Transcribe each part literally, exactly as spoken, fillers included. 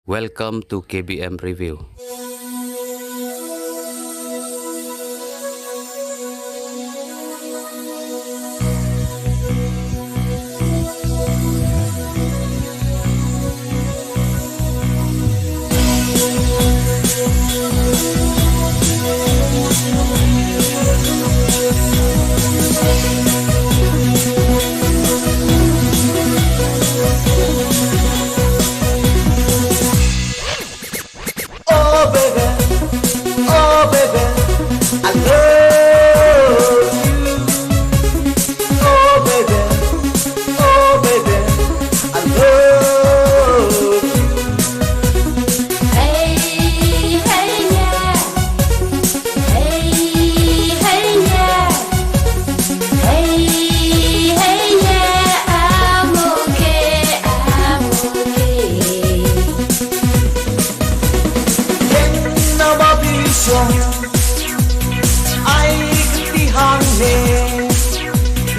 Welcome to K B M Review. Oh baby, oh baby, I love you. Oh baby, oh baby, I love you. Hey, hey, yeah. Hey, hey, yeah. Hey, hey, yeah. I'm okay, I'm okay. Ken na ba bishong, ai kti hangne,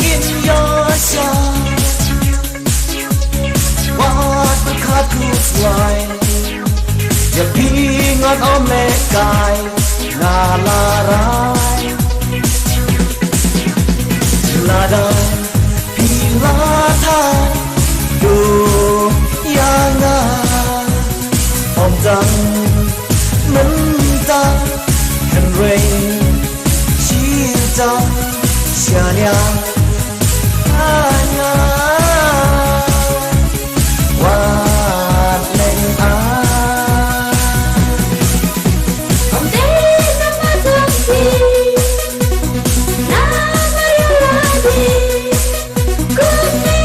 in yasha. Wat khat kuslai, ya pingan om lekai, na larai. Lada phi la thait, do ya nga, om tang mynta, hynrei shi tang shania, ania. Wat leng a. Om dei na ma tong ti, na ma ya la di. Kut ni.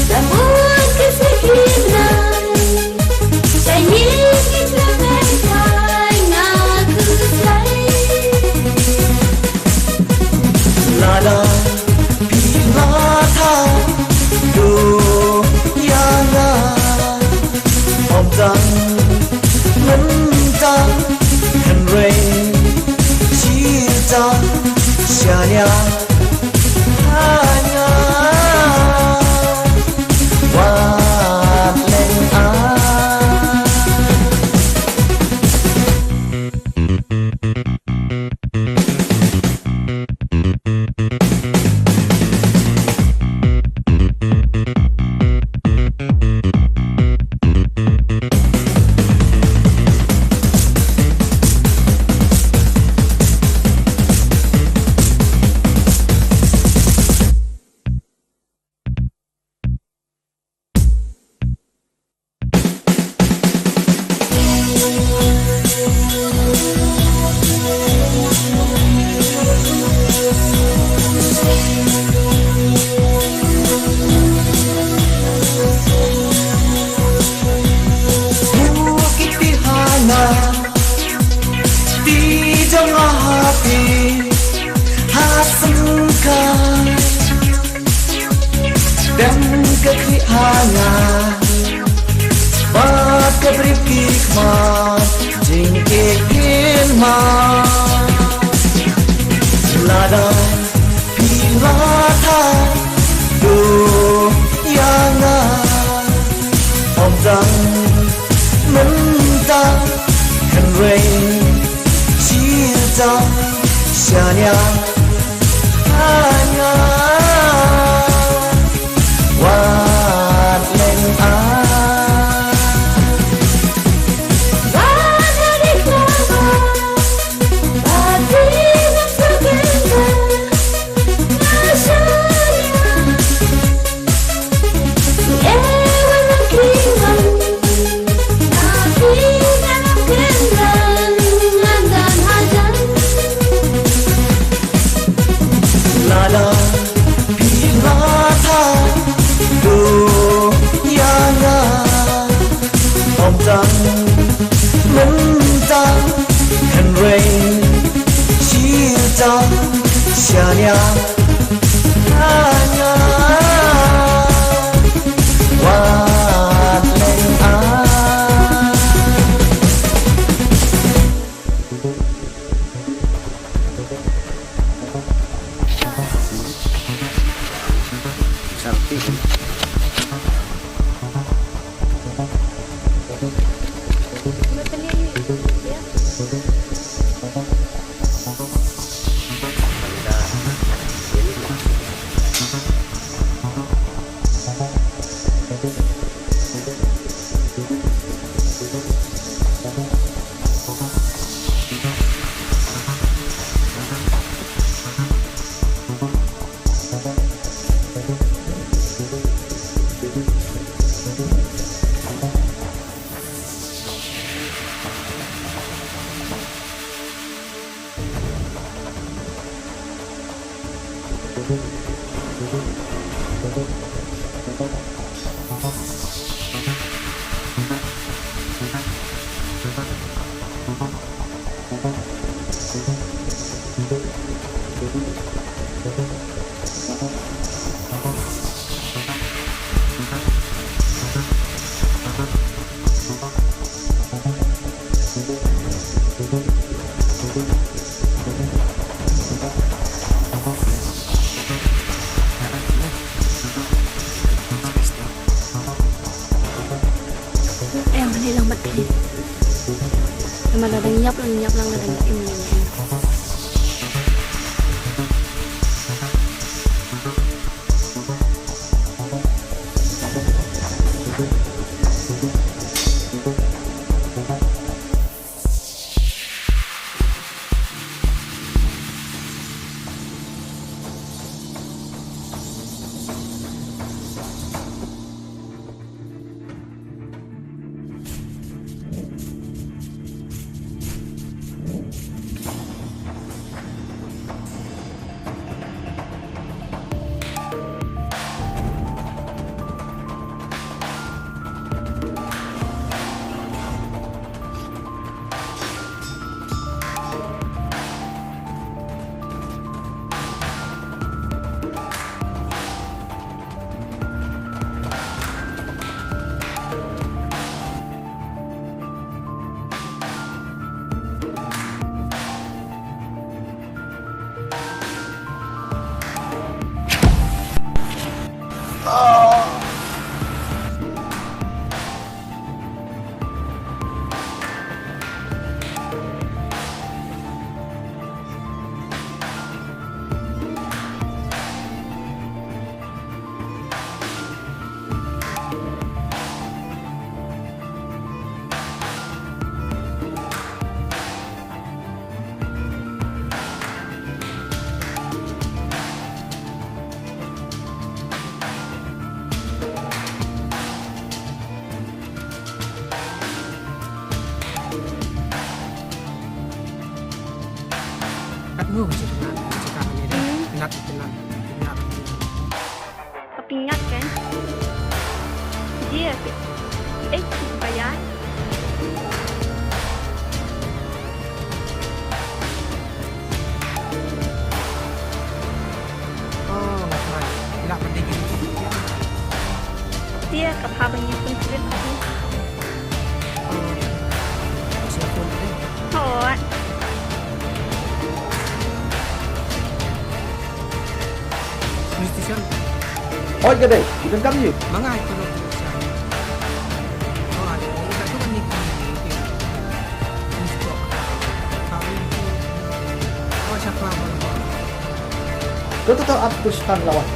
La mut ke si ki nai. Sa yi ki sa me kai na ku sai. Lada phi la thait, do ya nga, om tang mynta, hynrei shi tang shania, ania. Wat leng a. Bukit Pihana, ti jong nga ha ti, ha sengkai. Dem ka khlieh ha nga, bad ka briew ki khmat jingkit kynmaw. Lada phi la thait, do ya nga, om tang mynta, hynrei shi tang shania, ania. Wat leng a. Em, ni lang mat phi. Nama la dang ïap lang, ïap lang la dang im lang. Kat ngu ka jingkynat, ka jingkynat ni deh. Hmm. Kynat, kynat, kynat. Ka pynïap kan? Dia, eh, bayar. Oh, that's right. Ila pati gini. Dia ka pha ban ïa pun trip aku. Oh, siap pun deh. Hoi. Police station. Oi, ka dei, i donkam ïa u. Ma nga ai ka dei. Oi, ka tu kan ni ka ni. Ni ko. Ka ni. Oi, siapa? Tu, tu, tu, ap tu, stang lawan.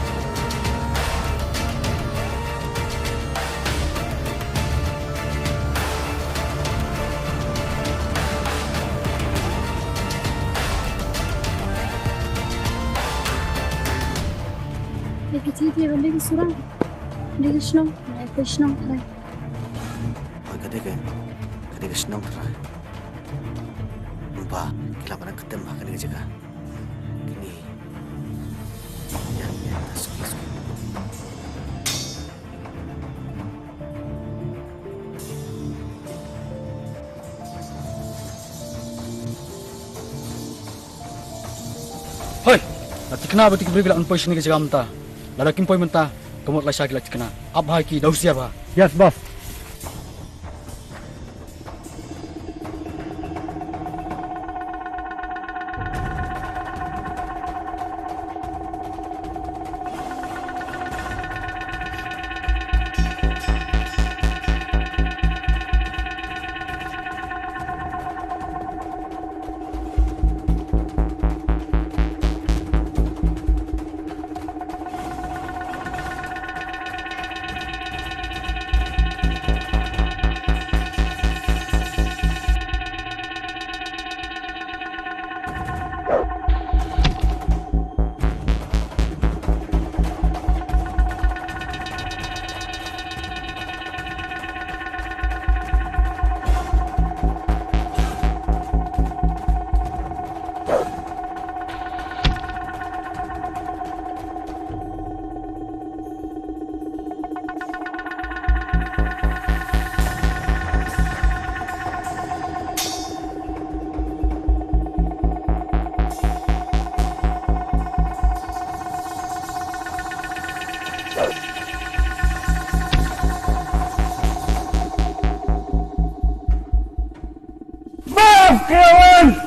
Ïa ka jingtip ba dei ka surang, dei ka shnong, dei ka shnong tharai. Hooid, ka dei ka, ka dei ka shnong tharai. Mynba ki la ban ktem ha kane ka jaka. Kine. Ïa, ïa, suki, suki. Hoi! La thikna ba ki briew ki la poi sha kane ka jaka mynta. Lada kim poi mynta, ka mut lashai ki la thikna. Ap ha ki da husiar bha. Yes, boss. Kevin!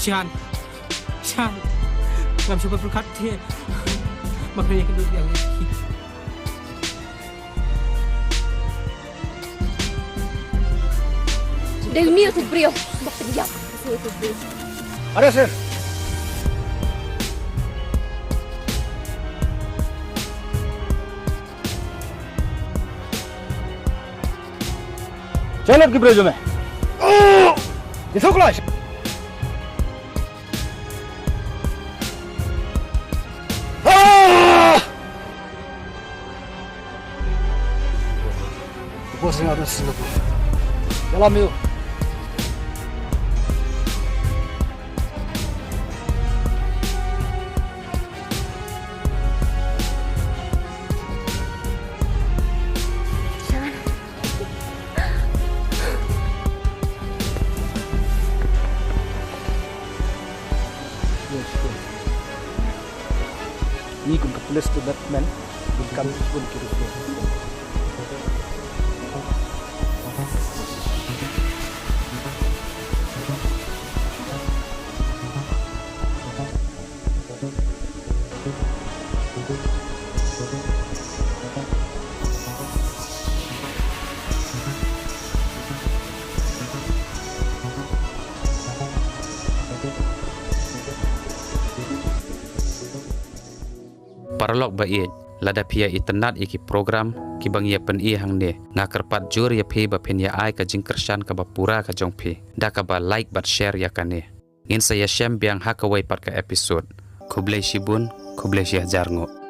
Shan. Shan. Ngam shuh ban pyrkhat te. Ba phin ïa kynduh ïa ngi. Dei une utu briew ba pynïap. Arrest him. Chalo ki briew jong me. Ki thok lai. Ah! Bos nga ada Singapore. Dalam yuk. Yes, yes. Ngi kum ka police department, ngi kam bun ki ruh. Paralok ba ïeit, lada phi ïa itynnad ïa ki program kiba ngi ïa pyni hangne, nga kyrpad jur ïa phi ba phin ïa ai ka jingkyrshan kaba pura ka jong phi da kaba like bad share ïa kane. Ngin sa ïashem biang ha kawei pat ka episode. Khublei shibun, khublei shihajar nguh.